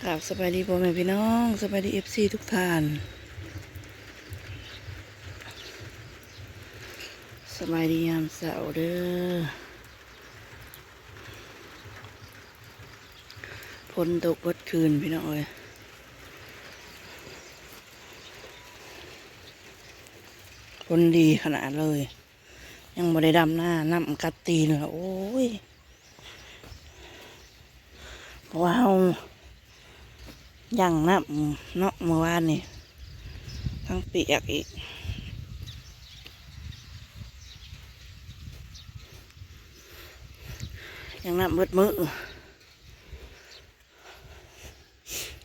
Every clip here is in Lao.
ກາບສະບາຍດີພໍ່ແມ່ພີ່ນ້ອງ ສະບາຍດີເອັຟຊີທຸກທ່ານ ສະບາຍດີຍາມເຊົ້າເດີ້. ຝົນຕົກເບິດຄືນພີ່ນ້ອງເອີຍ ຝົນດີຂະໜາດເລີຍ. ຍັງບໍ່ໄດ້ດຳນາ ນ້ຳກັດຕີນລະ ໂອ້ຍ ເພາະວ່າເຮົາຍັງນ້ຳເນາະ ມື້ວານນີ້ທັງປຽກອີກ ຍັງນ້ຳເບິດມື້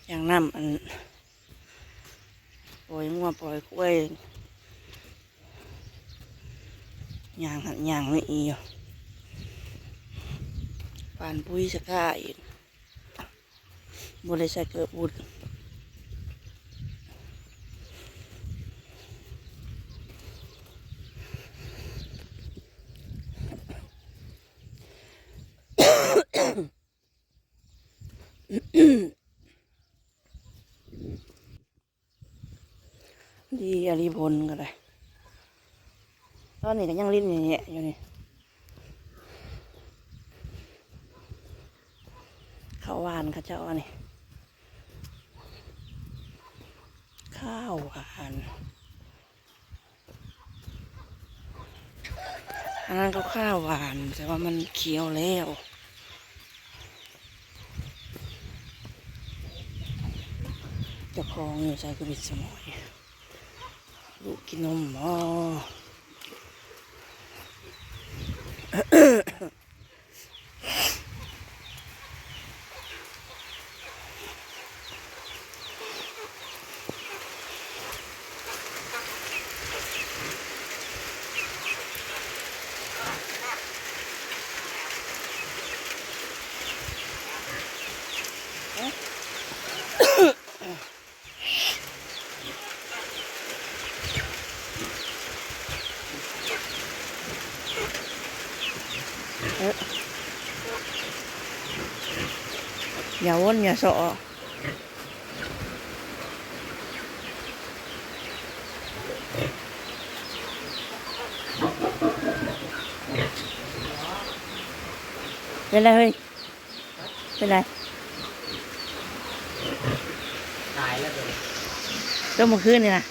ຍັງນ້ຳອັນ ປ່ອຍງົວປ່ອຍຄວາຍ ຍ່າງຫັ້ນຍ່າງນີ້ອີກຢູ່ ປານປຸ໋ຍສະກ້າອີກ ບໍ່ໄດ້ໃສ່ເກີບບຸດ. ດີອີ່ຫຼີ ຝົນກໍໄດ້ ຕອນນີ້ກໍຍັງລິນແຫຍະໆຢູ່ນີ້ ເຂົ້າຫວ່ານເຂົາເຈົ້າອັນນີ້ ຂ້າວຫວ່ານ. ອັນນັ້ນກໍຂ້າວຫວ່ານ ແຕ່ວ່າມັນຂຽວແລ້ວ. ເຈົ້າຂອງຢູ່ໃສຄືມິດສະໝອຍ? ລູກກິນນົມບໍ? ເອີ ຢ່າວົນຢ່າເຊາະ ເປັນໄດເຮີ້ຍ? ເປັນໄດ? ຕາຍແລ້ວໂຕນີ້ ໂຕມື້ຄືນນີ້ນະ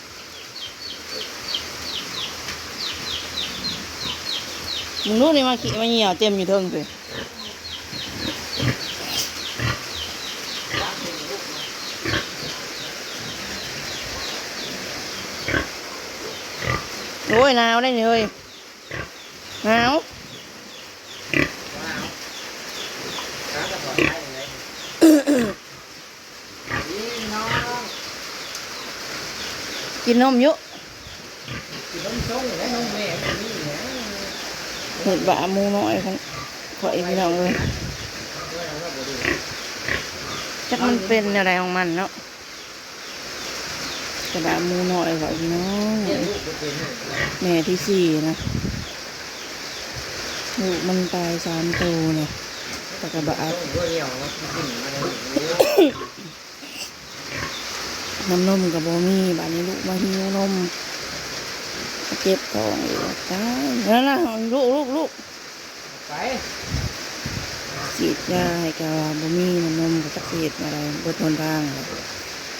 ມຶງດູນີ້ ມາຂີ້ມາຍ່ຽວເຕັມຢູ່ເທິງພຸ້ນ. ໂອ້ຍ ໜາວໄດ໋ນີ້ເຮີ້ຍ. ໜາວ ໜາວ ໜາວກໍຖອດໄດ້ເລີຍ ພີ່ນ້ອງ ກິນນົມຢູ່ ກິນນົມຊົງແລ້ວ ນົມແມ່ມັນມີແລ້ວ ເຫັດບາໝູນ້ອຍຂອງຂ້ອຍ ພີ່ນ້ອງເອີຍ ຈັກມັນເປັນແນວໃດຂອງມັນເນາະ. ກະບະໝູນ້ອຍເວົ້າພີ່ນ້ອງ ແມ່ທີສີ່ນະ ລູກມັນຕາຍສາມໂຕນະ ແຕ່ກະບະອັດ ນ້ຳນົມກະບໍ່ມີ ບາດນີ້ລູກມາຫິວນົມ ເຈັບທ້ອງອີກ ຕາຍ ນັ້ນນະ ລູກ ລູກ ລູກ. ໄປ ສີດຢາໃຫ້ກະວ່າບໍ່ມີນ້ຳນົມ ກະຈັກຊິເຮັດແນວໃດ ເບິດຫົນທາງແລ້ວ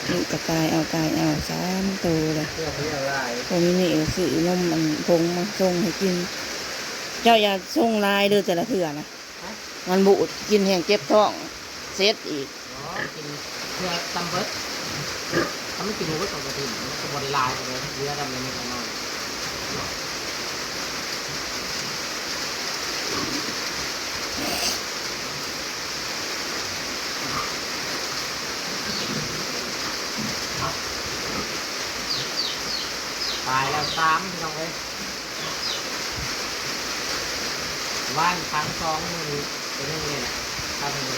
ລູກກະຕາຍເອົາຕາຍເອົາ ສາມໂຕແລ້ວ ເພື່ອເຮົາຫຼາຍ ພໍມີນີ້ກະຊື້ນົມອັນຜົງມາຊົງໃຫ້ກິນ ເຈົ້າຢ່າຊົງຫຼາຍເດີ ແຕ່ລະເທື່ອນະ ຮະ ມັນບູດ ກິນແຮງເຈັບທ້ອງ ເສັດອີກ. ອໍ ກິນເພື່ອຕຳເບິດ ຖ້າມັນກິນບໍ່ເບິດກໍບໍ່ຖິ້ມ ມັນກໍບໍ່ໄດ້ຫຼາຍປານໃດ ເຫຼືອດຳເລັກໆນ້ອຍໆ ຕາຍແລ້ວສາມ ພີ່ນ້ອງເອີຍ. ວານທັງສອງມື້ນີ້ ໂຕໜຶ່ງນີ້ແຫຼະ ຄັນເຫັ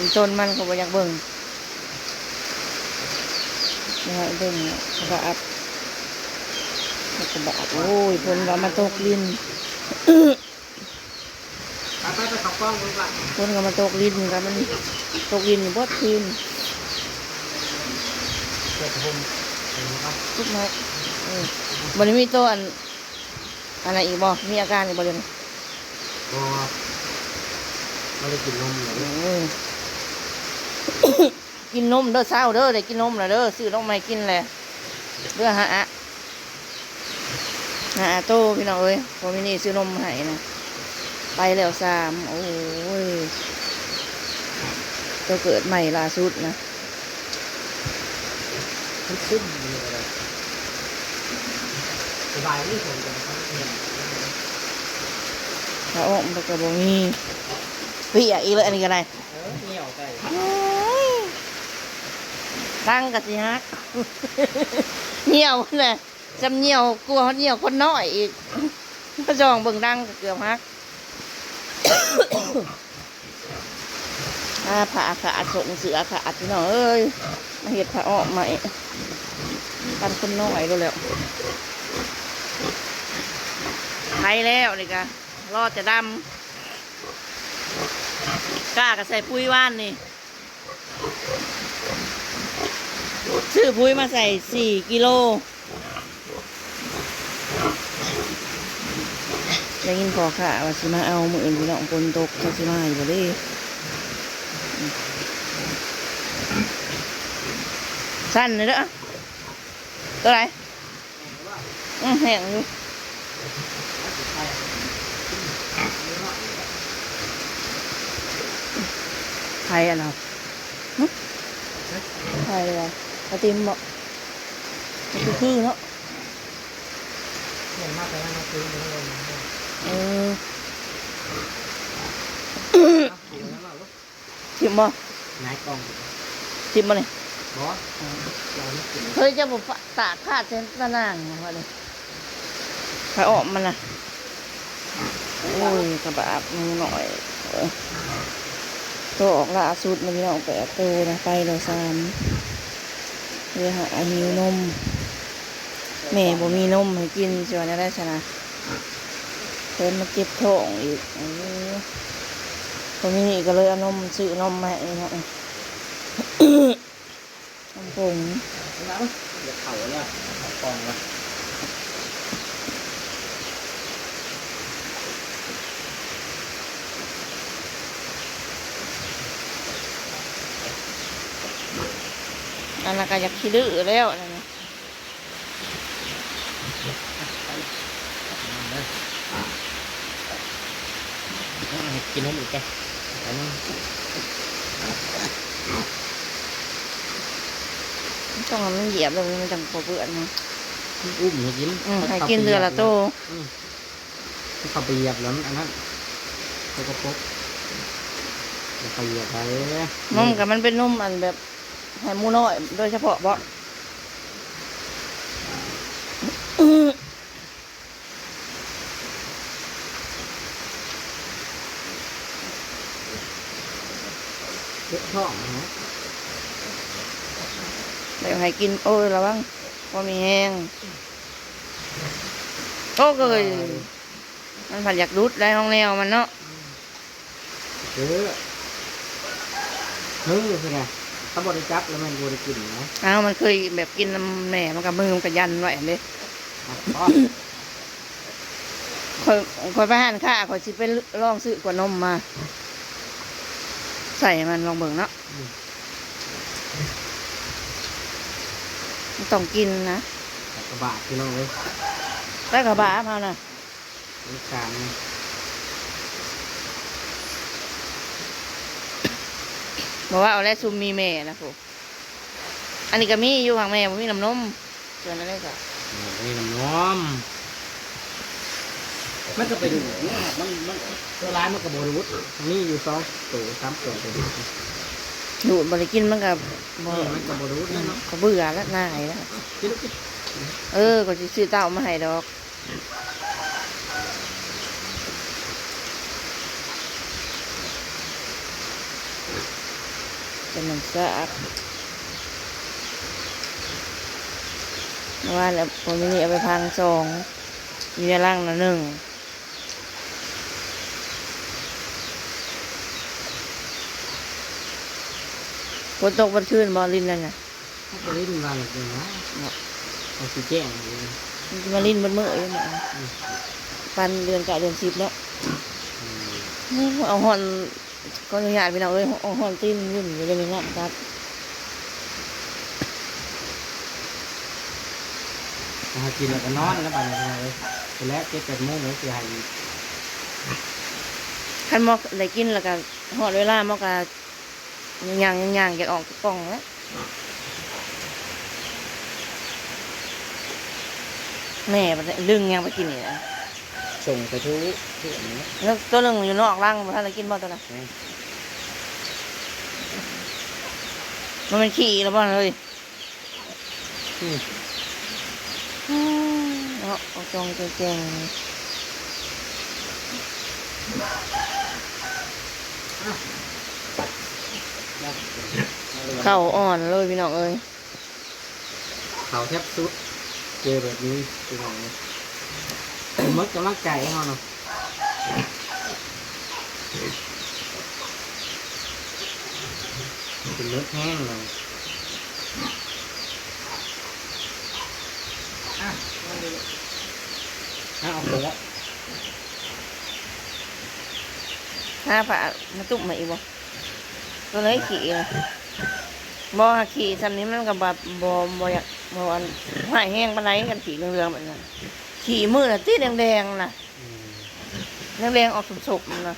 ນ ຕົ້ນມັນກໍບໍ່ຢາກເບິ່ງ ບໍ່ໃຫ້ເບິ່ງ ເຂົາກໍອັບ ເຂົາກໍບໍ່ອັບ ໂອ້ຍ ຝົນວ່າມາຕົກດິນ. ໄປໆ ເຂົ້າກ້ອງເບິ່ງກ່ອນ ຝົນກໍມາຕົກ ລິນກໍມັນຕົກ ລິນຢູ່ເບິດຄືນ. ເປີດພັດລົມເບິ່ງກ່ອນ ສຸກໜ້ອຍ ເອີ ບໍ່ໄດ້ມີໂຕອັນ ອັນນັ້ນອີກບໍ່? ມີອາການອີກບໍ່ດຽວນີ້? ບໍ່ ບໍ່ໄດ້ກິນນົມເລີຍ. ອືມ ກິນນົມເດີ ເຊົ້າເດີ ໄດ້ກິນນົມແລ້ວເດີ ຊື້ນົມມາໃຫ້ກິນແຫຼະ ເຫຼືອຫ້າອະ ຫ້າໂຕພີ່ນ້ອງເອີຍ. ພໍ່ມິນິຊື້ນົມໃຫ້ນະ ໄປແລ້ວສາມ. ໂອ້ຍ ໂຕເກີດໃໝ່ລ່າສຸດນະ ມັນຊຶມຢູ່ກໍໄດ້ ສະບາຍດີ. ຜ້າອ້ອມມັນກໍບໍ່ມີ ເປຍກອີກແລ້ວ ອັນນີ້ກໍໄດ້. ເອີ ຍ່ຽວໃສ່ ໂອ້ຍ ດັງກໍຊິຫັກ ຍ່ຽວຫັ້ນແຫຼະ ສ່ຳຍ່ຽວ ກວ່າຮອດຍ່ຽວຄົນນ້ອຍອີກ ມາສ່ອງເບິ່ງ ດັງກໍເກືອບຫັກ. ອາ ຜ້າຂາດ ສົ່ງເສື້ອຂາດ ພີ່ນ້ອງເອີຍ ມາເຮັດຜ້າອ້ອມໃໝ່ ປັນຄົນນ້ອຍໂລດແລ້ວ. ໄຖແລ້ວນີ້ກະ ລໍແຕ່ດຳ ກ້າກໍໃສ່ປຸ໋ຍວານນີ້ ຊື້ປຸ໋ຍມາໃສ່ສີ່ກິໂລ. ໄດ້ຍິນພໍ່ຄ້າວ່າຊິມາເອົາມື້ອື່ນ ພີ່ນ້ອງ ຝົນຕົກ ເຂົາຊິມາຢູ່ບໍ່ເດ້? ສັ່ນເດີ ຕົວໃດ? ອືມ ແຫ້ງຢູ່ ໃຜອັນນັ້ນ ຫຶ ໃຜວ່າ ປາຕິມບໍ? ຄືໆເນາະ ເອີ ຖິ້ມບໍ່? ຫງາຍກອງ ຖິ້ມບໍ່ນີ້? ບໍ່ ເອີ ເຈົ້າບໍ່ປະ ຕາກພາດໃສ່ຕາໜ່າງຫຍັງວະນີ້ ຜ້າອ້ອມມັນນະ. ໂອ້ຍ ກະບາບໜູນ້ອຍ ໂຕອອກລ່າສຸດນະພີ່ນ້ອງ ແປດໂຕນະ ໄປແລ້ວສາມ ເພື່ອຫາຫິວນົມ. ແມ່ບໍ່ມີນົມໃຫ້ກິນ ຊິວ່າແນວໃດຊັ້ນນະ ແຖມມາເຈັບທ້ອງອີກ. ເອີ ພໍມີນີ້ກໍເລີຍເອົານົມ ຊື້ນົມມາໃຫ້ເນາະ ນົມຜົງ ເຂົ້າແລ້ວ ເຂົ້າກ່ອງແລ້ວ. ອັນນັ້ນກໍຢາກຂີ້ດື້ແລ້ວ ອັນນັ້ນນະ. ກິນນົມອີກແກ ໄປນຳ ຕ້ອງໃຫ້ມັນຢຽບແລ້ວມັນຈັ່ງບໍ່ເປື້ອນເນາະ ມັນອຸ້ມໃຫ້ກິນ ອືມ ໃຫ້ກິນເທື່ອລະໂຕ ອືມ ເຂົ້າໄປຢຽບແລ້ວມັນອັນນັ້ນ ສົກກະປົກ ຢ່າໄປຢຽບໄປ. ນົມກໍມັນເປັນນົມອັນແບບ ໃຫ້ໝູນ້ອຍໂດຍສະເພາະບໍ? ເຈັບທ້ອງນະ ແບບໃຫ້ກິນ ໂອ້ຍ ລະວັງ ບໍ່ມີແຮງ. ໂອ້ ເອີຍ ມັນພັດຢາກດຸດໄດ໋ ຫ້ອງແນວມັນເນາະ. ເອີ ມືພຸ້ນນະ ຖ້າບໍ່ໄດ້ຈັບແລ້ວແມ່ນບໍ່ໄດ້ກິນນະ. ອ້າວ ມັນເຄີຍແບບກິນນຳແມ່ ມັນກໍມືມັນກໍຢັນໄວ້ຫັ້ນເດ້. ຂ້ອຍ ຂ້ອຍໄປຮ້ານຄ້າ ຂ້ອຍຊິໄປລອງຊື້ກວດນົມມາໃສ່ໃຫ້ມັນລອງເບິ່ງເນາະ. ອືມ ມັນຕ້ອງກິນນະ. ກະບາບພີ່ນ້ອງເອີຍ ແລ້ວກະບາບເຮົານະ. ມີການ ບໍ່ວ່າເອົາແລ້ວ ຊຸມມີແມ່ນະພຸ້ນ. ອັນນີ້ກໍມີຢູ່ຫາກແມ່ບໍ່ມີນ້ຳນົມ ສ່ວນອັນນີ້ກໍ ແມ່ບໍ່ມີນ້ຳນົມ ມັນກໍໄປດູດຢູ່ ມັນ ມັນ ສ່ວນຫຼາຍມັນກໍບໍ່ດູດ ມີຢູ່ສອງໂຕສາມໂຕໄປດູດ ດູດບໍ່ໄດ້ກິນ ມັນກໍບໍ່ ອືມ ມັນກໍບໍ່ດູດແລ້ວເນາະ ອືມ ກໍເບື່ອແລ້ວ ໜ່າຍແລ້ວ. ກິນລູກກິນ ເອີ ກໍຊິຊື້ເຕົ້າມາໃຫ້ດອກ. ຈະແມ່ນແຊບ ເມື່ອວານແລ້ວ ພໍ່ມິນິເອົາໄປພັງສອງ ຢູ່ໃນລັງນະໜຶ່ງ. ຝົນຕົກເບິດຄືນບໍ່ ລິນນັ້ນນະ? ມັນກໍຫຼິ້ນວ່າແບບນີ້ນະ ເນາະ ມັນຊິແຈ້ງຢູ່ ມັນຊິມາຫຼິ້ນເບິດມື້ຢູ່ນະ ອືມ ປັນເດືອນເກົ້າເດືອນສິບເນາະ ອືມ ໂອ້ ເອົາຮ້ອນ ຂໍອະນຸຍາດພີ່ນ້ອງເອີຍ ເອົາຮ້ອນຕີນຫຍຸ້ນຢູ່ເດ ນ້ຳກັດ ຫາກິນແລ້ວກໍນອນແລ້ວບາດນີ້ພີ່ນ້ອງເອີຍ ພຸ້ນແຫຼະ ເຈັດແປດໂມງແລ້ວຊິໃຫ້ອີກ ຄັນໝໍໄດ້ກິນແລ້ວກໍຮອດເວລາໝໍກໍ ຍ່າງໆ ຢາກອອກຈາກກ້ອງແລ້ວ ແມ່ບັດນີ້ດຶງຫຍັງໄປກິນນີ້ນະ ສົ່ງໄປທຸກເທື່ອນີ້ ແລ້ວຕົວໜຶ່ງຢູ່ນອກລັງ ບໍ່ທັນໄດ້ກິນບໍ່ຕົວນັ້ນ? ອືມ ມັນແມ່ນຂີ້ລະບໍ່ເຮີ້ຍ? ອືມ ອືມ ເນາະ ອອກຈອງແຈ້ງໆ ເຂົ້າອ່ອນເລີຍພີ່ນ້ອງເອີຍ ເຂົ້າແທບສຸດ ເຈີແບບນີ້ພີ່ນ້ອງເອີຍ ໝົດກຳລັງໃຈເຮົາເນາະ ເປັນເລືອດແຫ້ງເລີຍ ອາ ເອົາ ເອົາໂປະ ຫາຜ້າມາຕຸ້ມໃຫ້ອີກບໍ່? ຕົວໃດຂີ້ນະ ບໍ່ ຂີ້ຊ່ຳນີ້ມັນກໍແບບບໍ່ ບໍ່ຢາກ ບໍ່ອັນຮ້າຍແຮງປານໃດ ຄັນຂີ້ເຫຼືອງໆແບບນັ້ນ ຂີ້ມື້ນະຕິແດງໆນະ ອືມ ແດງໆອອກສົ້ມໆນະ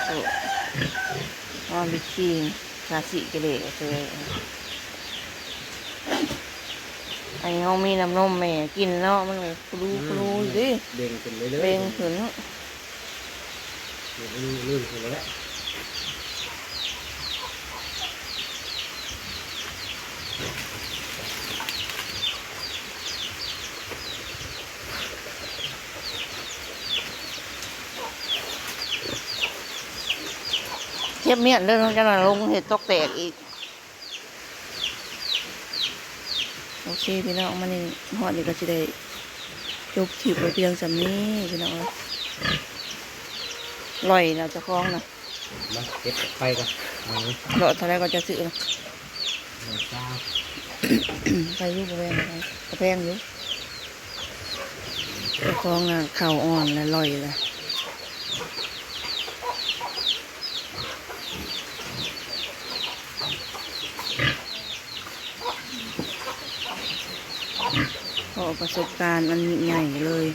ໂອ້ ອາວິທີ ຄາຊິກະເດ ເອີ ອັນນີ້ເຮົາມີນ້ຳນົມແມ່ກິນເນາະ ມັນກໍຄູລູ ອືມ ຄູລູຢູ່ເດ້ ເບັ່ງຂຶ້ນເລື້ອຍໆ ເບັ່ງຂຶ້ນ ເບັ່ງຂຶ້ນແລ້ວ ເກັບມ້ຽນເດີ້ ຈັ່ງໜ້ອຍລົງເຮັດຕົກແຕກອີກ. ໂອເຄພີ່ນ້ອງ ມື້ນີ້ຮອດນີ້ກໍຊິໄດ້ຈົບຄລິບໄວ້ພຽງສ່ຳນີ້ພີ່ນ້ອງເອີຍ ລອຍນະເຈົ້າຂອງນະ ມາເກັບໄຟກ່ອນ ເອົາ ເລາະເທົ່າໃດກໍຈະຊື້ນະ ຮ້ອຍຊາວ ໄປຢູ່ ບໍ່ແພງ ກໍແພງຢູ່ ເຈົ້າຂອງນະ ເຂົ້າອ່ອນແລ້ວ ລອຍແລ້ວ. ຂໍປະສົບການອັນຍິ່ງໃຫຍ່ເລີຍ